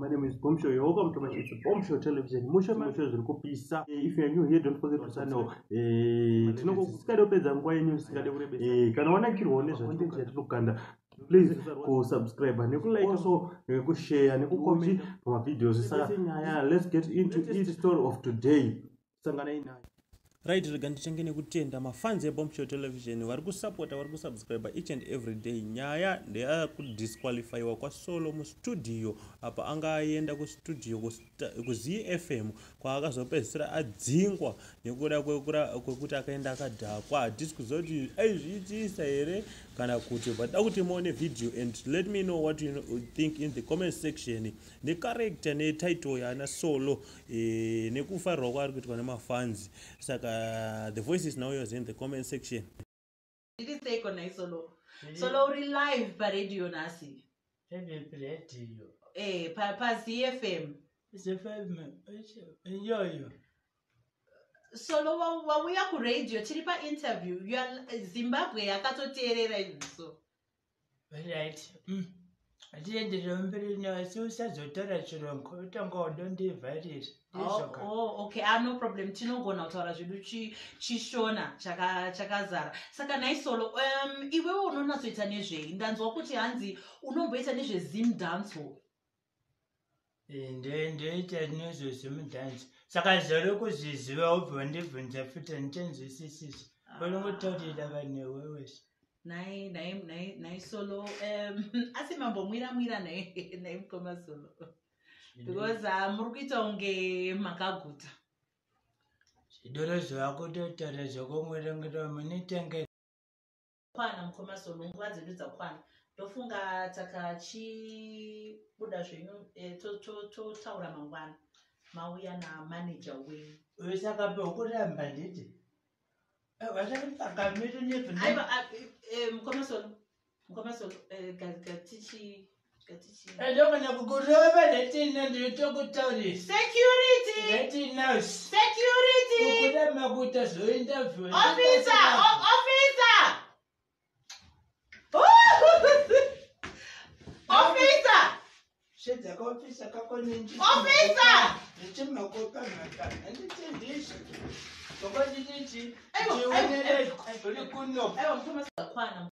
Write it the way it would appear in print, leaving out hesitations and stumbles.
My name is Bombshow. You're welcome to my, it's Bombshow Television. Musho musho zviri kupisa. If you are new here, don't forget to channel. Tinongosingade kupedza nguva yenyu, singade kurebesa. Kana wanakirwawo nezvatinenge yatinokanda, please kusubscribe, nekulike also, nekushare, nekucomment pamavideos. Saka nyaya, let's get into it. Story of today, sanganai nayo. Right, rega ndichange nekutenda mafans eBombshow Television vari kusapota, vari kusubscribe each and every day. Nyaya ndeyakudisqualifyiwa kwaSolo mustudio. Apa anga aenda kustudio kuZFM, kwaakazopedzisira adzingwa nekuda kwekuti akaenda akadhakwa. Hatisi kuziva kuti aizviitisa here kana kuti, but da kuti muone video and let me know what you think in the comment section, necharacter netitle yaana Solo, nekufarirwa kwaari kuitwa nemafans. Saka the voice is now yours in the comment section. Ndiri seiko nhai Solo? Solo, uri live paradio nhasi. Redio? PaZFM. ZFM iyoyo? Solo, wauya kuradio, tiri painterview. Zimbabwe yakatoteerera izvi so. Right, tienderere mberi nasi, usazotaura chirongo, utanga wadondivharira. Ndizvoka? Oh, okay, ah, no problem, tinogona kutaura zvedu chiShona chakazara. Saka nhai Solo, iwewe unonatsoita nezvei? Ndanzwa kuti hanzi unomboita nezveZim dancehall. Ndoita nezveZimdance. Saka zvori kuzviziva, ubva wandibvunza futi, handichanzwisisisi. Unongotaurira vanhu iwewese. Nhai, nhai, nhai, nhai Solo, asi mambomwira mwira nhai, nhai mukoma Solo? Because muri kuita kunge makaguta. Zvidoro zvakutotaura zvokumwirangira munitenge. Kwana mukoma Solo, nguva dzedu dzakwana. Ndofunga takachibuda zvenyu, totaura mangwana mauya namanager wenyu. Saka pekuramba nditi vasakakamiri. Aiwa, mukoma Solo, mukoma Solo, gatichi gatichi Ndogona kukurova netina, ndinotokutaurisa. Security! Retina. Security! Ukuramba kuita zvointerview. Officer! Officer! Officer! Shedzakaofisa kako. Officer! Ndichimakopa mhaka, handiti ndizvo zvokwanditichi? Aiwa, aiwa, Chionerezwa aiwa. uri kuno. Aiwa mukoma, kwana.